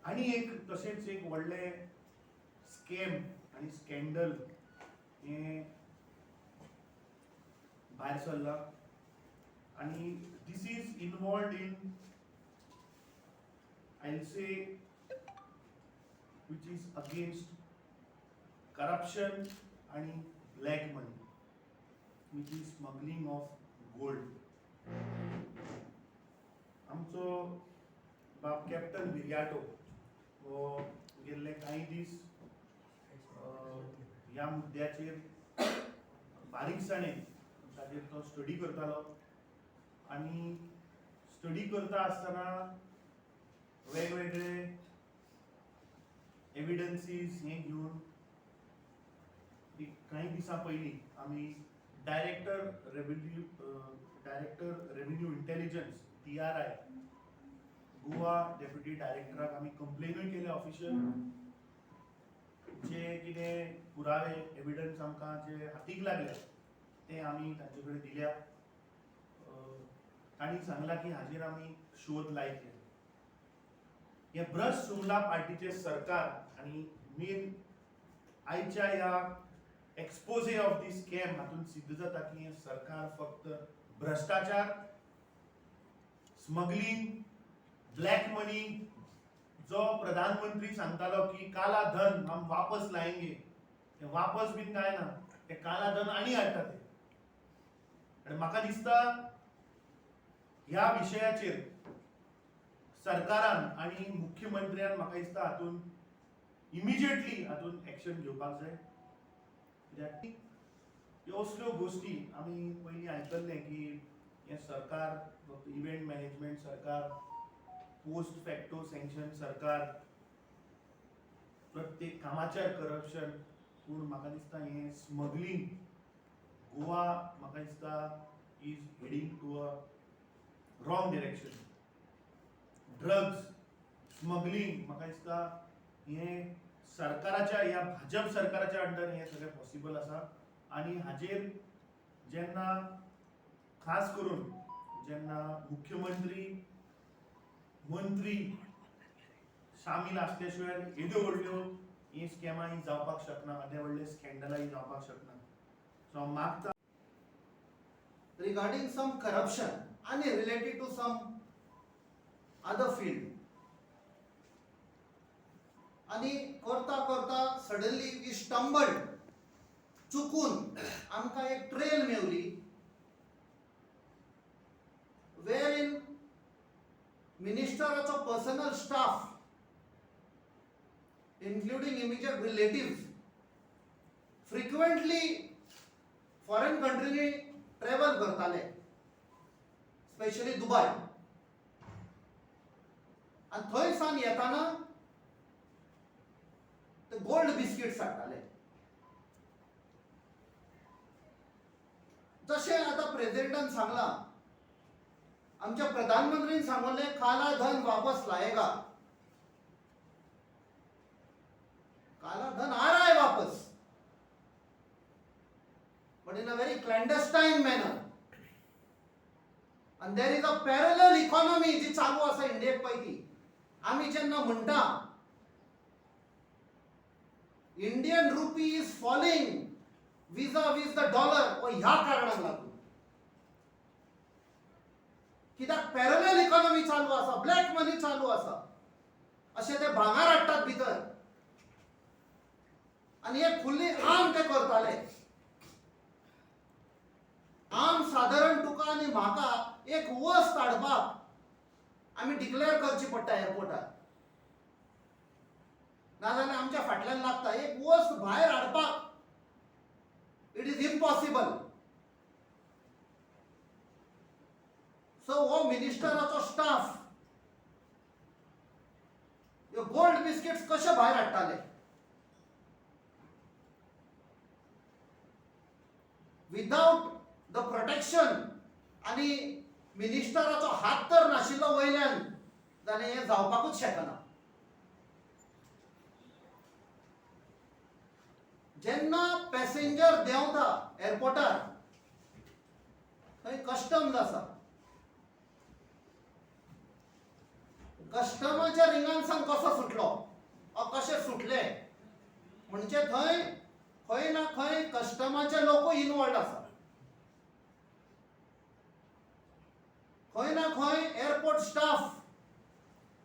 आनी एक तशेंच एक व्हडलें स्कॅम आनी स्कॅन्डल हें भायर सरलां आनी this is involved in I will say which is against corruption आनी black money, which is smuggling of gold. आमचो बाब कॅप्टन विरियाटो हो गेल्ले कांय दीस ह्या मुद्द्याचेर बारीकसाणेन ताजेर तो स्टडी करतालो आनी स्टडी करता आसतना वेगवेगळे एविडन्सीज हे घेवन कांय दिसां पयलीं आमी director revenue intelligence DRI Goa deputy डायरेक्टराक आमी कंप्लेनूय केल्या ऑफिशियल. जे कितें पुरावे एविडन्स आमकां जे हातीक लागले ते आमी तांचे कडेन दिल्या. तांणी सांगलां की हाजेर आमी शोध लायतले. हे ब्रश सुमला पार्टीचे सरकार आनी मेन आयच्या ह्या एक्सपोजे ऑफ the scam हातूंत सिद्ध जाता की हें सरकार फक्त भ्रश्टाचार, स्मगलिंग, ब्लॅक मनी, जो प्रधानमंत्री सांगतालो की काला धन हम वापस लाएंगे, ते वापस बीन काय ना, ते काला धन आनी हाडटा ते. आनी म्हाका दिसता ह्या विशयाचेर सरकारान आनी मुख्यमंत्र्यान म्हाका दिसता हातूंत इमिजिएटली हातूंत एक्शन घेवपाक जाय. कित्याक ह्यो असल्यो गोश्टी आमी पयलीं आयकल्लें की हें सरकार फक्त इव्हेंट मॅनेजमेंट सरकार, पोस्ट फॅक्टो सँक्शन सरकार, प्रत्येक कामाचेर करप्शन. पूण म्हाका दिसता हें स्मगलिंग गोवा म्हाका दिसता is heading to a wrong direction. Drugs smuggling म्हाका दिसता हें सरकाराच्या ह्या भाजप सरकाराच्या अंडर हें सगळें पॉसिबल आसा. आनी हाजेर जेन्ना खास करून जेन्ना मुख्यमंत्री मंत्री सामील आसल्या शिवाय येद्यो व्हडल्यो ही स्कॅमां ही जावपाक शकना, येदे व्हडले स्कॅन्डलां ही जावपाक शकना. सो हांव मागता regarding some corruption and related to some other field. आणि करता करता सडनली we स्टंबल्ड, चुकून आमकां एक ट्रेल मेवली वेर इन मिनिस्टराचो personal staff including immediate relatives frequently foreign कंट्रीनी travel करताले, स्पेशली दुबय. आनी थंय सावन येताना ते गोल्ड बिस्किट्स हाडटाले. जशें आतां प्रेजिडेंटान सांगलां, आमच्या प्रधानमंत्रीन सांगलें काला धन वापस लाएगा, काला धन आ रहा है वापस, but in a very clandestine manner. And there is a parallel economy जी चालू आसा इंडियेक पळय. आमी जेन्ना म्हणटा Indian rupee is falling vis-a-vis the dollar, हो ह्या कारणाक लागून, कित्याक पॅरलल इकॉनॉमी चालू आसा, ब्लॅक मनी चालू आसा. अशें ते भांगर हाडटात भितर आनी हे खुल्ली आम ते करताले. आम सादारण तुका आनी म्हाका एक वस्त हाडपाक आमी डिक्लेअर करची पडटा एअरपोर्टार, नाजाल्यार आमच्या फाटल्यान लागता. एक वस्त भायर हाडपाक it is impossible. सो हो मिनिस्टराचो स्टाफ ह्यो गोल्ड बिस्किट्स कशे भायर हाडटाले? विदाउट the protection आनी मिनिस्टराचो हात तर नाशिल्लो वयल्यान जाल्यार हें जावपाकूच शकना. जेन्ना पॅसेंजर देंवता एअरपोर्टार थंय कस्टम्स आसा. कस्टमाच्या रिंगान कसो सुटलो ओ कशें सुटले म्हणजे थंय खंय ना खंय कस्टमाचे लोकूय इनवॉल्ड आसा. खंय ना खंय airport staff,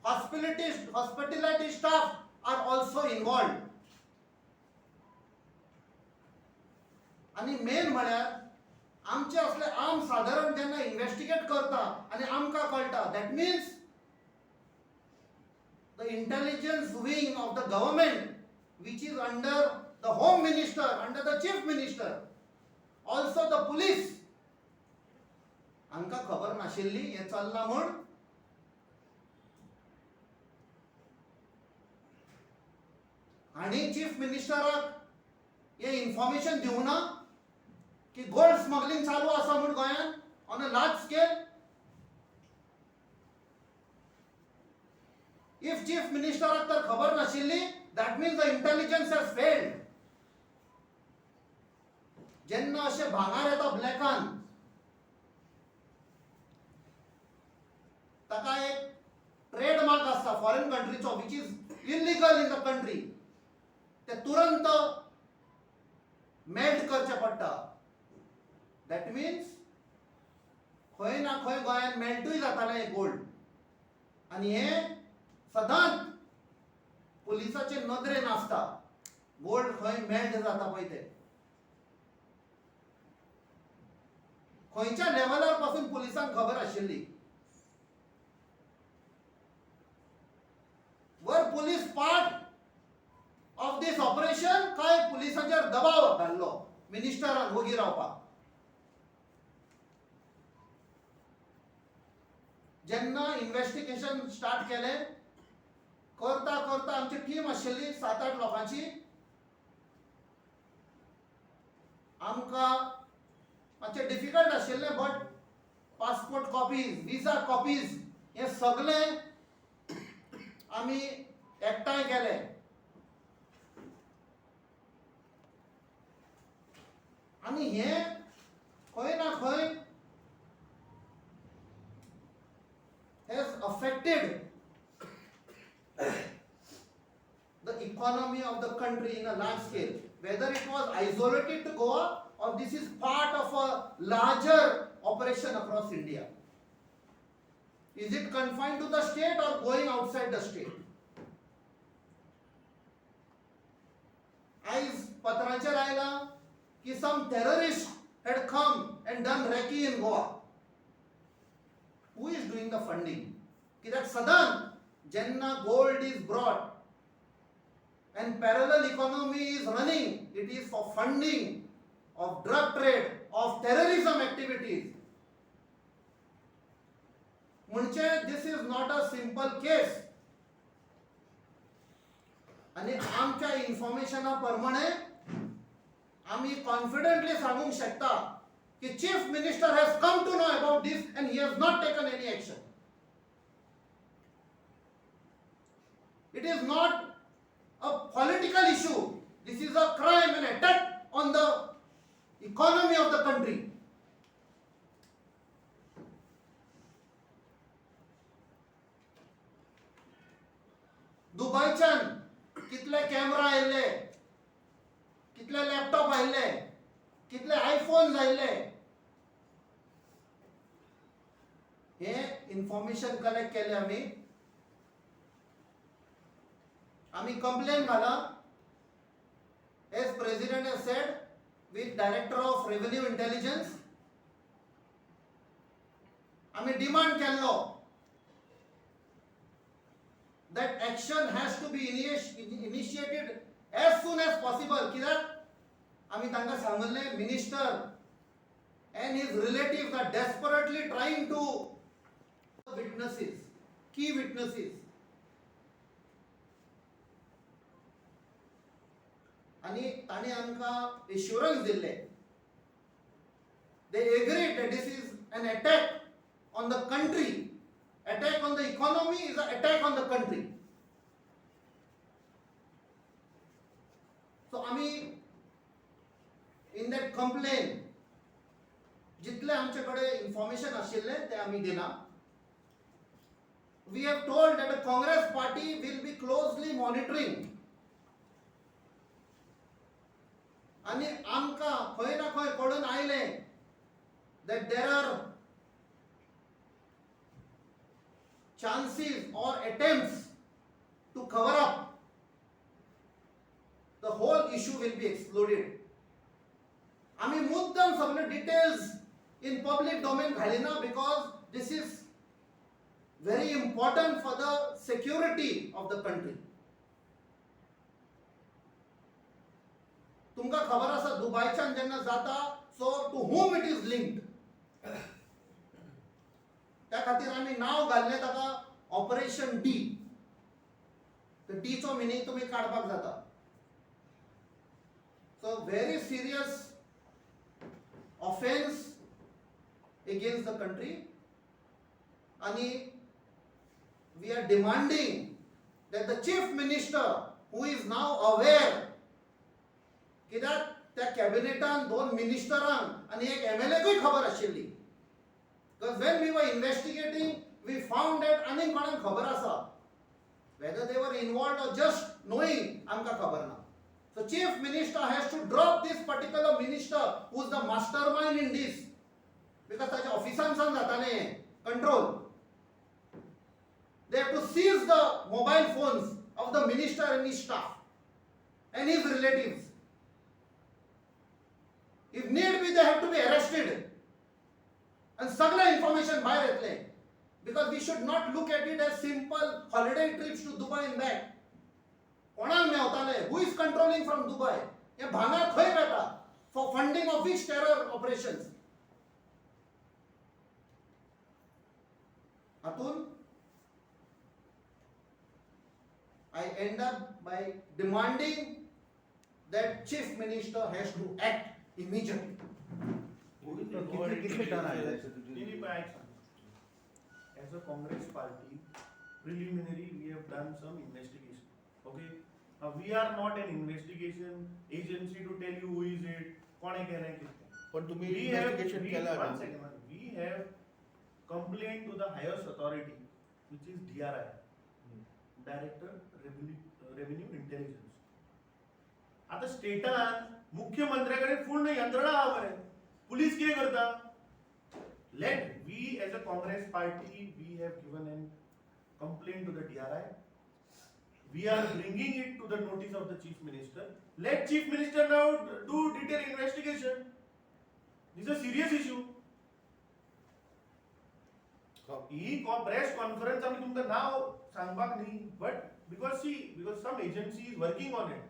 hospitality staff are also involved. आनी मेन म्हळ्यार आमचे असले आम सादारण जेन्ना इन्वेस्टिगेट करता आनी आमकां कळटा, that means the intelligence wing of the government which is under the home minister, under the chief minister, also the police, हांकां खबर नाशिल्ली हें चल्लां म्हूण. आनी चीफ मिनिस्टराक हें इन्फॉर्मेशन दिवना की गोल्ड स्मगलिंग चालू आसा म्हूण गोंयांत on a large scale. If chief मिनिस्टराक तर खबर नाशिल्ली, that means the intelligence has failed. जेन्ना अशें भांगर येता ब्लॅकान, ताका एक ट्रेडमार्क आसता foreign कंट्रीचो, which is illegal in the country, ते तुरंत मेल्ट करचें पडटा. That means खंय ना खंय गोंयांत मेल्टूय जातालें हें गोल्ड. आनी हें सदांच पुलिसाचे नदरेन आसता, गोल्ड खंय मेल्ट जाता पळय तें खंयच्या लेवलार पासून पुलिसांक खबर आशिल्ली. Were police part of this operation काय पुलिसांचेर दबाव घाल्लो मिनिस्टरान वोगी रावपाक? जेन्ना इन्वेस्टिगेशन स्टार्ट केलें करता करता आमची टीम आशिल्ली 7-8 लोकांची, आमकां मातशें डिफिकल्ट आशिल्लें, but passport copies, visa copies हें सगळें आमी एकठांय केलें. आनी हें खंय ना खंय has affected the economy of the country in a large scale, whether it was isolated to Goa or this is part of a larger operation across India. Is it confined to the state or going outside the state? आयज पत्रांचेर आयला की some terrorist had come and done recce in Goa. Who is doing the funding? कित्याक सदांच जेन्ना gold is brought and parallel economy is running, it is for funding of drug trade, of terrorism activities. म्हणजे this is not a simple case. आनी आमच्या इन्फॉर्मेशना प्रमाणे आमी confidently सांगूंक शकता की chief minister has come to know about this and he has not taken any action. It is not a political issue. This is a crime and attack on the economy of the country. दुबयच्यान कितले camera आयिल्ले, कितले laptop आयिल्ले, कितले iPhone आयिल्ले, हे information collect केले आमी. आमी कंप्लेन घाला, as president has said, with director of revenue intelligence. आमी डिमांड केल्लो that action has to be initiated as soon as possible. कित्याक आमी तांकां सांगिल्लें, minister and his relatives are desperately trying to witnesses, key witnesses. आनी तांणी आमकां assurance दिल्ले, they agreed that this is an attack on the country, attack on the economy is an attack on the country. So आमी in that complain जितले आमचे कडेन information आशिल्लें तें आमी दिलां. we have told that the Congress party will be closely monitoring आनी आमकां खंय ना खंय कळून आयलें that there are chances or attempts to cover up, the whole issue will be exploded. आमी मुद्दम सगळे डिटेल्स इन पब्लिक डोमेन घालिना because this is very important for the security of the country. तुमकां खबर आसा दुबायच्यान जेन्ना जाता, so to whom it is linked, त्या खातीर आमी नांव घाल्लें ताका ऑपरेशन डी. डीचो मिनींग तुमी काडपाक जाता. So very serious offence against the country आनी we are demanding that the chief minister who is now aware कित्याक त्या कॅबिनेटान दोन मिनिस्टरांक आनी एक एमएलएकूय खबर आशिल्ली. Because when we were investigating we found that आनीक कोणाक खबर आसा, whether they were involved or just knowing आमकां खबर ना. So chief minister has to drop this particular minister who is the mastermind in this, because ताच्या ऑफिसांसान जातालें control. They have to seize the mobile phones of the minister and his staff and his relatives. If need be, they have to be arrested. And सगळें information भायर येतलें. Because we should not look at it as simple holiday trips to Dubai and back. कोणाक मेवताले? Who is controlling from Dubai? हे भांगर खंय वेता? For funding of which terror operations? हातून I end up by demanding that Chief Minister has to act immediately. कितले ton आयले? As a Congress party, preliminary we have done some investigation. Okay, now we are not an investigation agency to tell you who is it, कोणे केलें कितें. पण तुम्ही investigation केला? One second, we have complained to the highest authority, which is DRI, Director Revenue Intelligence. आता स्टेटान मुख्यमंत्र्याकडे पूर्ण यंत्रणा आहा मरे, पुलीस कितें करता? Let we as a Congress party, we have given an complaint to the DRI. We are bringing it to the notice of the Chief Minister. Let Chief Minister now do detailed investigation. This is a serious issue. He press conference आमी तुमकां नांव सांगपाक न्ही, but because see, because some agency is working on it.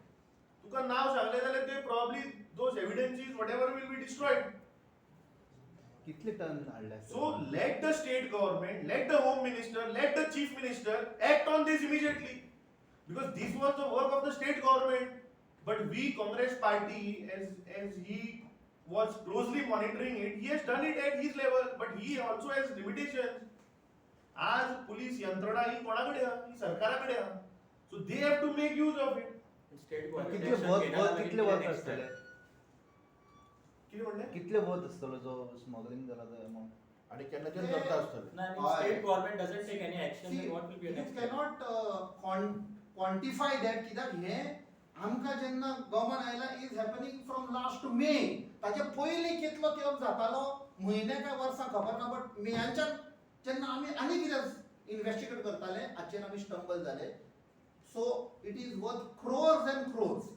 तुका नांव सांगलें जाल्यार ते probably those evidences whatever will be destroyed. कितले टन हाडले? So let the state government, let the home minister, let the chief minister act on this immediately, because this was the work of the state government. But we Congress party, as he was closely monitoring it, he has done it at his level, but he also has limitations. आज police यंत्रणा ही कोणा कडेन आहा? ही सरकारा कडेन आहा. So they have to make use of it. कितले worth आसतले? कितें म्हणलें? कितले वर्थ आसतलो जो स्मगलिंग जाला तो अमाउंट? आणि केन्नाच्यान करता आसतले? State government doesn't take any action, then what will be your next You cannot quantify that, कित्याक हें आमकां जेन्ना गवर्नमेंट आयला is happening from last May. ताचे पयलीं कितलो तेंप जातालो म्हयने काय वर्सां खबर ना, बट मेयांच्यान जेन्ना आमी आनी कितें इन्वेस्टिगेट करताले हाचेर आमी स्टंबल जाले. So it is worth crores and crores.